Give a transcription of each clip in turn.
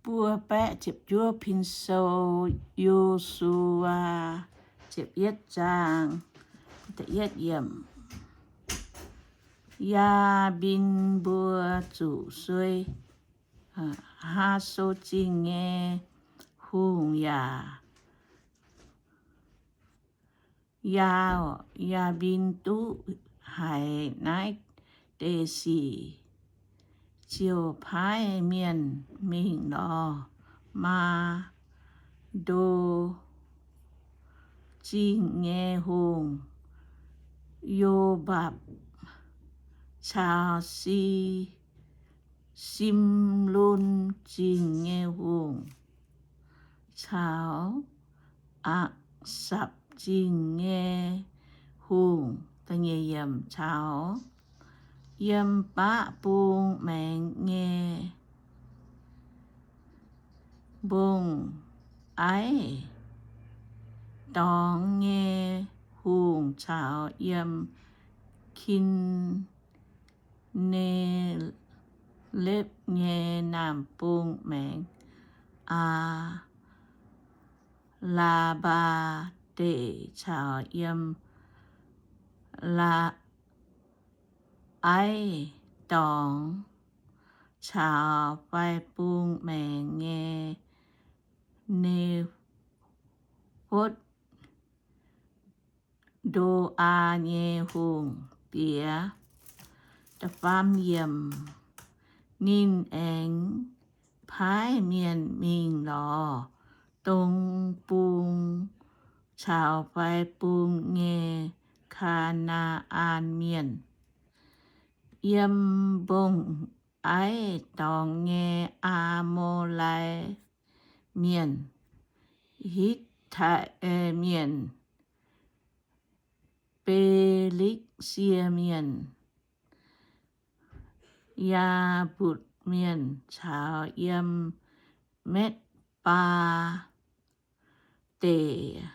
buo baeqv ziepc juov pin sou, Yo^su^waa ziepc yietv zaang. Yaa^mbin mbuo zuqc suei Haa^so Zingh nyei hungh yaac Yaa, Yaa^mbin duqv haiz naaiv deix sic, ziouc paaiv mienh mingh lorz Maa^ndo Zingh nyei hungh, Yo^mbapc, caux Si, Simlon Zingh nyei hungh, caux Aa^sapc Zingh nyei hungh, caux yiem baqv bung maengx nyei mbong-aiv dorngx nyei hungh, caux yiem Kin^ne^lepv nyei naamh bung maengx, Aa, Aa^laa^mbaa Deic, caux yiem Laa, Aiv Dorngx, caux fai bung maengx nyei Ne^fotv Ndo^aa nyei hungh diex. Da'faam yiemc, ninh aengx paaiv mienh mingh lorz dong bung caux fai bung nyei Kaa^naa^an Mienh, yiem mbong-aiv dorngx nyei Aa^mo^lai Mienh, Hitv^tai Mienh, Be^likv^sie Mienh, Yaa^mbutc Mienh, caux yiem Metv^baa Deic,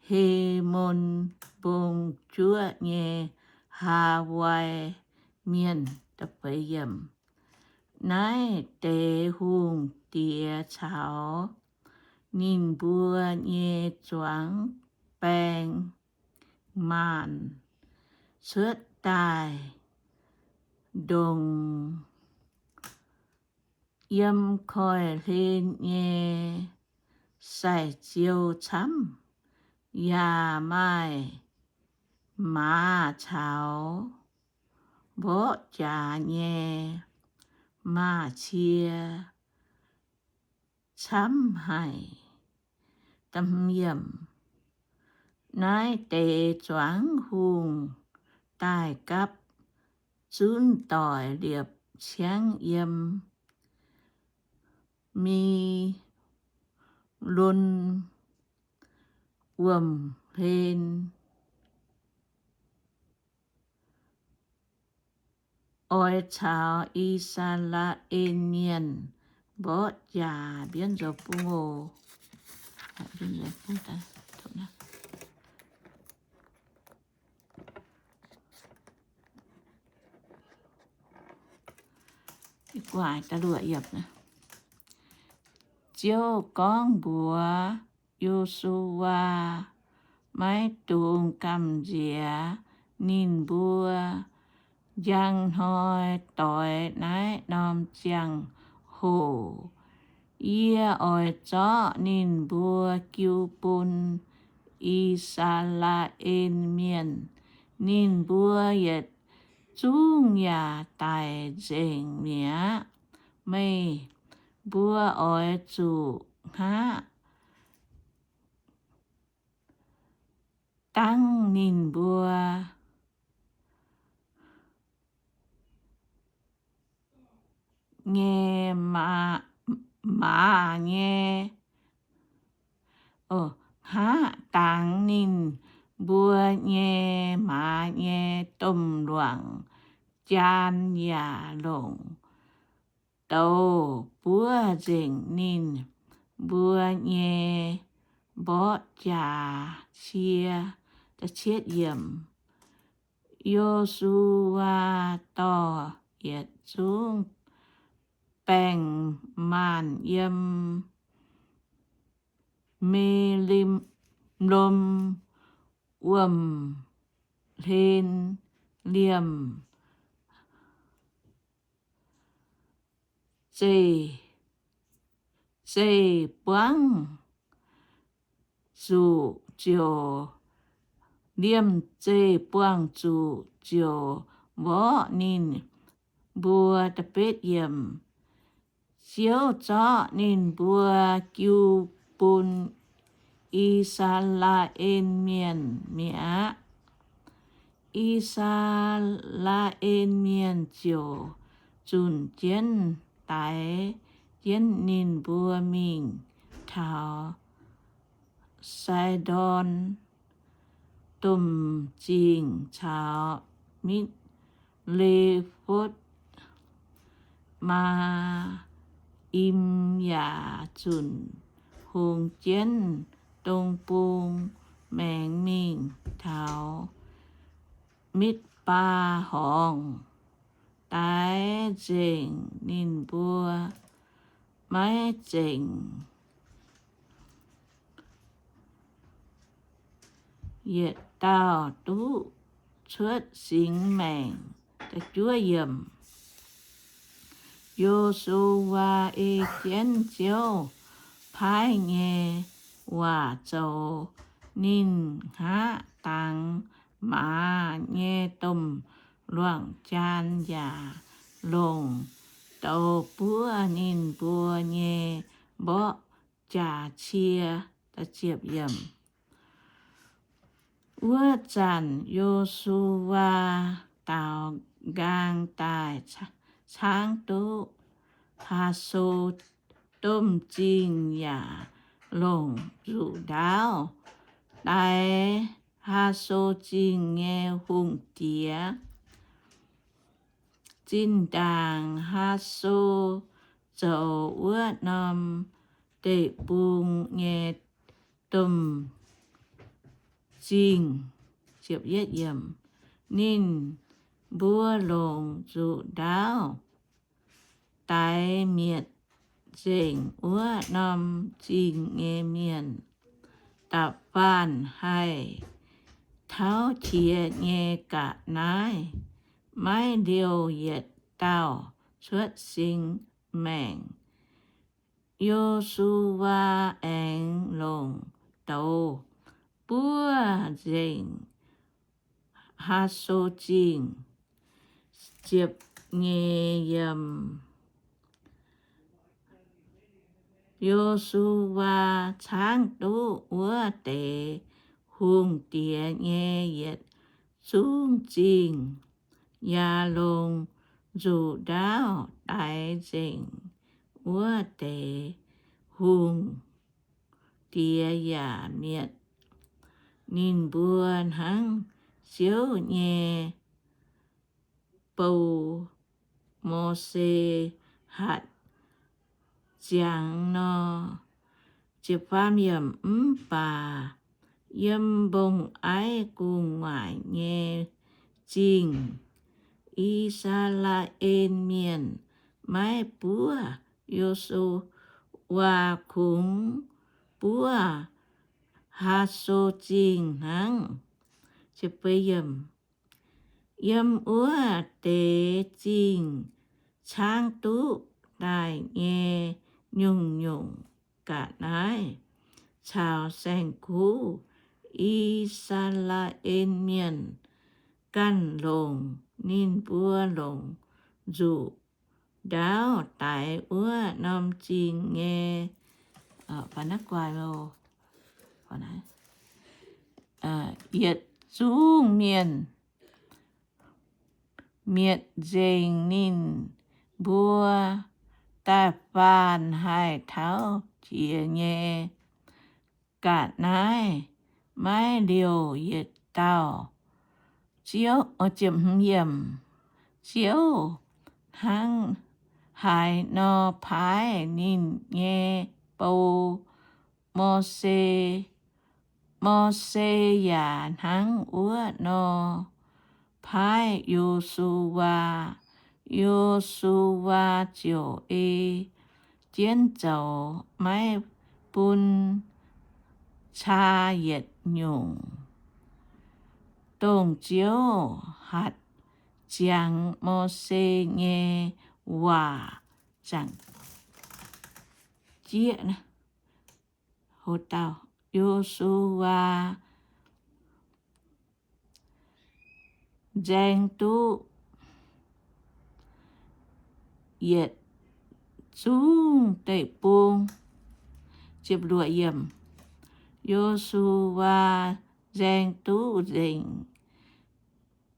He^mon Mbong juoqv nyei Haawai Mienh. Naaiv deix hungh diex caux ninh mbuo nyei zuangx baeng maanc cuotv daaih ndongc yiem koiv-hlen nyei sai-ziou camv, yaac maaih maaz caux mborqv jaax nyei maaz-cie camv haic. Naaiv deix zuangx hungh daaih gapv zunv doic liepc ciangv yiem Mi^lon Wuom-Hlen, oix caux I^saa^laa^en Mienh mborqv jaax. Ziouv gorngv mbuox Yo^su^waa, Maiv dungx gamh nziex ninh mbuo. Njang hnoi doix naaiv norm ziangh hoc yie oix zorqv ninh mbuo jiu bun I^saa^laa^en Mienh. Ninh mbuo yietc zungv yaac daic nzengc mi'aqv. Meih mbuo oix zuqc hngaqv dangv ninh mbuo nyei maa, maaz nyei, hngaqv dangx ninh mbuo nyei maaz nyei domh luangc jaan yaac longc douz buov nzengc ninh mbuo nyei mborqv jaax cie. Yo^su^waa dorh yietc zungv baengc maanh yiem Me^li^lom Wuom-Hlen liemh zeih, zeih buangv zuqc ziouc, liemh zeih buangh zuqc ziouc mborqv ninh mbuo. Ziouv zorqv ninh mbuo jiu bun I^saa^laa^en Mienh mi'aqv. I^saa^laa^en Mienh ziouc zunc jienv daix jienv ninh mbuo mingh taux Saidon Domh Zingh caux Mitv^le^fotv Maa^im, yaac zunc hungx jienv dong bung maengx mingh taux Mitv^baa Horngz. Daix nzengc ninh mbuo maiv zengc yietc dauh duqv cuotv singx maengc. Yo^su^waa ei jienv Ziouv paaiv nyei waac zoux. Ninh hngaqv dangx maaz nyei domh luangh jaan yaac longc douz buov ninh mbuo nyei mborqv jaax cie. Wuov zanc Yo^su^waa daaux nqaang daaih caangv duqv Haaso Domh Zingh yaac longc nzuqc ndaauv daix Haaso Zingh nyei hungh diex. Zinh ndaangc Haaso zoux wuov norm deic-bung nyei domh zingh, ninh mbuo longc nzuqc ndaauv daix mietc nzengc wuov norm zingh nyei mienh, da'faanh haih tauv qiex nyei ga'naaiv, maiv liouh yietc dauh cuotv singx maengc. Yo^su^waa aengx longc douz buov nzengc Haaso Zingh. Ziepc nyeic yiem. Yo^su^waa caangv duqv wuov deix hungh diex nyei yietc zungv zingh, yaac longc nzuqc ndaauv daix nzengc wuov deix hungh diex yaac mietc ninh mbuo hnangv Ziouv nyei bou, Mose, hatc ziangx nor. Mv baac yiem mbong-aiv gu'nguaaic nyei zingh, I^saa^laa^en Mienh maiv buov Yo^su^waa, kungx buov Haaso Zingh hnangv. Yiem wuov deix zingh caangv duqv daaih nyei nyungc-nyungc ga'naaiv caux saeng-kuv, I^saa^laa^en Mienh ganh longc. Ninh mbuo longc nzuqc ndaauv daix wuov norm zingh nyei yietc zungv mienh, mietc nzengc ninh mbuo da'faanh haih tauv jiex nyei ga'naaiv, maiv liouh yietc dauh. Ziouv hnangv haaix nor paaiv ninh nyei bou, Mose, Mose yaac hnangv wuov nor paaiv Yo^su^waa. Yo^su^waa ziouc ei jienv zoux, maiv bun caa yietc nyungc. Dongh Ziouv hatc ziangx Mose nyei waac. Yo^su^waa nzaeng duqv yietc zungv deic-bung. Yo^su^waa nzaeng duqv nzengc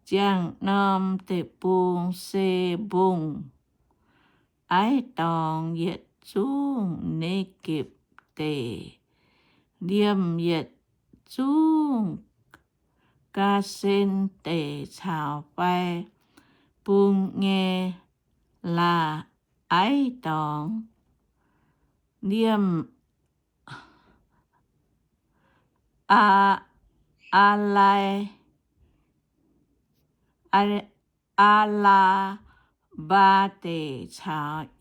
ziangh norm deic-bung, se mbong-aiv dorngx yietc zungv, Ne^gepc Deic, liemh yietc zungv Gaasen Deic caux fai bung nyei la'aiv dorngx, liemh Aa, Aalai, Aa, Aalaa^mbaa Deic caux I,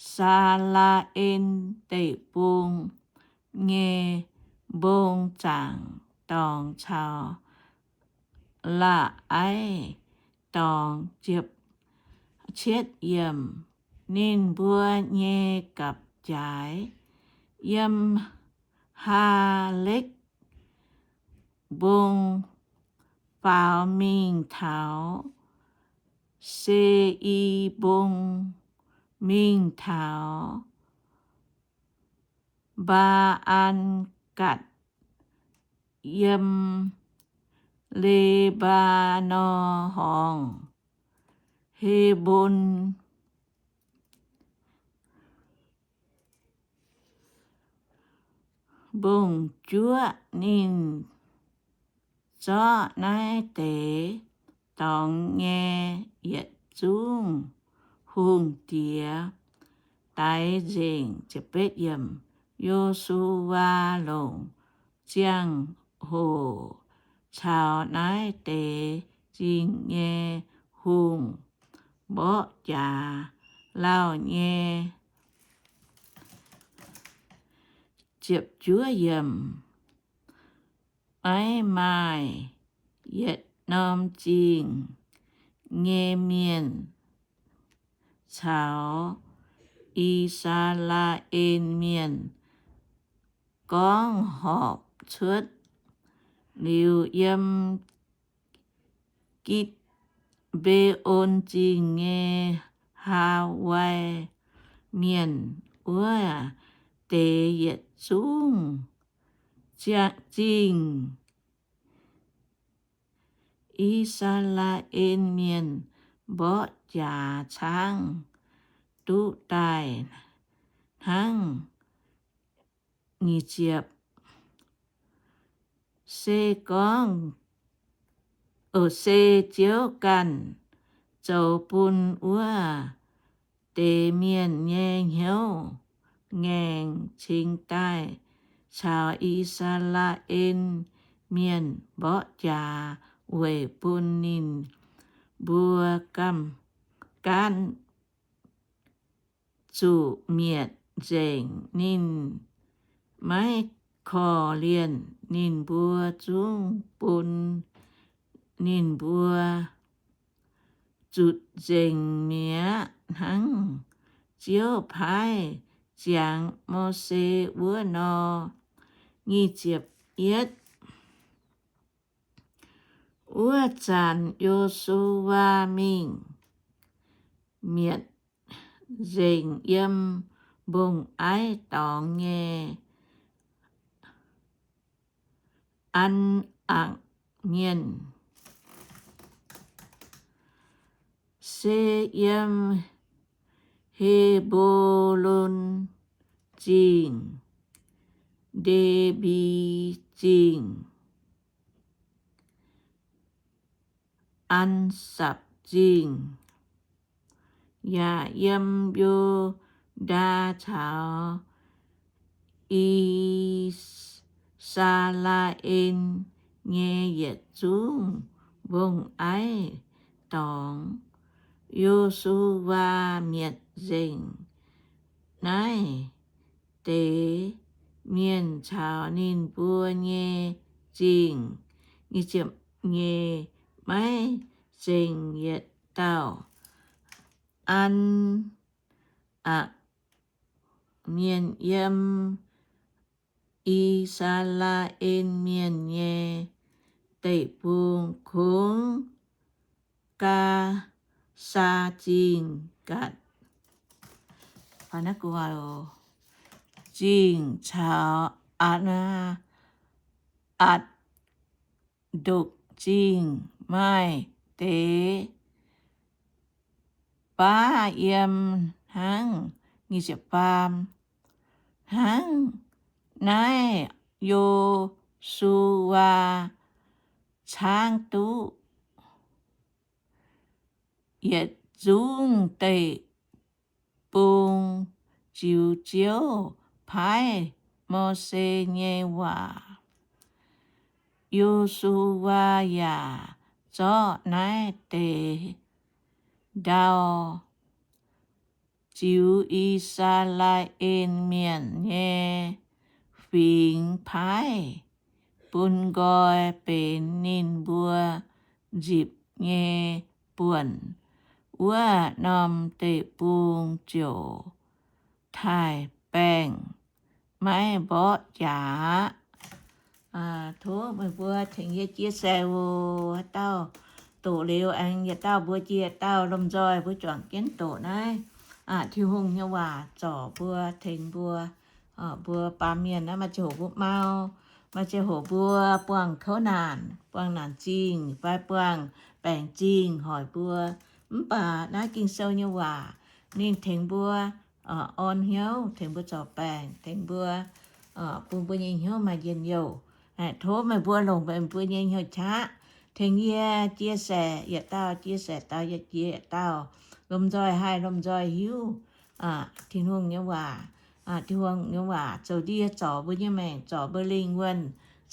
I^saa^laa^en Deic-Bung nyei mbong zaangc dorngx caux la'aiv dorngx. Cietv yiemc, ninh mbuo nyei gapv-jaaix yiem Haalekv Mbong faaux mingh taux Se^i Mbong, mingh taux Mbaa^an^gatc, yiem Le^mbaa^norn Horngh, He^mbon Mbong-juoqv. Ninh zorqv naaiv deix dorngx nyei yietc zungv hungh diex daix nzengc. Yo^su^waa longc ziangh hoc caux naaiv deix zingh nyei hungh mborqv jaax lauh nyei. Maiv maaih yietc norm zingh nyei mienh caux I^saa^laa^en Mienh gorngv horpc cuotv. Liuz yiem Gitv^mbe^on Zingh nyei Haa^wai Mienh wuov deix yietc zungv zingh, I^saa^laa^en Mienh mborqv jaax caangv duqv daaih hnangv. Se gorngv, se Ziouv ganh zoux bun wuov deix mienh nyei hnyouv ngaengc cingx daaih caux I^saa^laa^en Mienh mborqv jaax weic bun ninh mbuo gaanv zuqc mietc nzengc. Ninh maiv korv-lienh ninh mbuo, zungv bun ninh mbuo zutc nzengc mi'aqv, hnangv Ziouv paaiv ziangx Mose wuov nor. Wuov zanc Yo^su^waa mingh mietc nzengc yiem mbong-aiv dorngx nyei An^akc Mienh, se yiem He^mbo^lon Zingh, Nde^mbi Zingh, Ansapc Zingh, yaac yiem Yu^ndaa caux I^saa^laa^en nyei yietc zungv mbong-aiv dorngx, Yo^su^waa Mietc nzengc naaiv deix mienh caux ninh mbuo nyei zingh, nyei, maiv zengc yietc dauh An, Aa^mienh yiem I^saa^laa^en Mienh nyei deic-bung, kungx Gaasaa Zingh, Zingh caux Atc, Atc^ndokc Zingh maaih deix baav yiem hnangv. Hnangv naaiv, Yo^su^waa caangv duqv yietc zungv deic-bung ziux Ziouv paaiv Mose nyei waac. Yo^su^waa yaac zorqv naaiv deix ndau ziux I^saa^laa^en Mienh nyei fingx paaiv bun nqoi benx ninh mbuo nzipc nyei buonc. Wuov norm deic-bung ziouc taaih baengh, maiv mborqv jaax. Tov meih mbuo tengx yie chia sẻ oc. Haaix dauh doqc liuz aengx yietc dauh mbuox jiex yietc dauh, lomh nzoih mbuo juangc jienv doqc naaiv Tin-Hungh nyei waac zorc mbuo, tengx mbuo. Mbuo baamh mienh naaiv maaih ziangh hoc mbuo mau, maaih ziangh hoc mbuo buangh kouv naanc, buangh naanc zingh fai buangh baengc zingh hoic mbuo. Mv baac naaiv Ging-Sou nyei waac ninh tengx mbuo orn hnyouv, tengx mbuo zorc baengc, tengx mbuo, bun mbuo nyei hnyouv maaih njien-youh. Tov meih mbuo longc meih mbuo nyei hnyouv qaqv tengx yie chia sẻ, yietc dauh chia sẻ dau, yie jiex yietc dauh, lomh nzoih haih lomh nzoih hiuv Tin-Hungh nyei waac. Tin-Hungh nyei waac zoux ndie zorc mbuo nyei maengc, zorc mbuo lingh wuonh,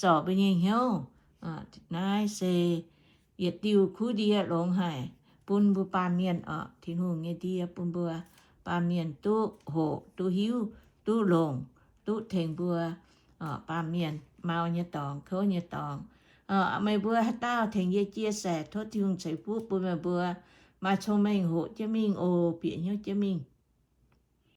zorc mbuo nyei hnyouv. Naaiv se yietc diuh kuv ndie longx haic bun mbuo baamh mienh oc. Tin-Hungh nyei ndie bun mbuo baamh mienh duqv hoqc, duqv hiuv, duqv longc, duqv tengx mbuo baamh mienh mau nyei dorngx, kouv nyei dorngx. Meih mbuo haaix dauh tengx yie chia sẻ, tov Tin-Hungh ceix fuqv bun meih mbuo maaih cong-mengh hoqc jienv mingh oc, bieqc hnyouv jienv mingh.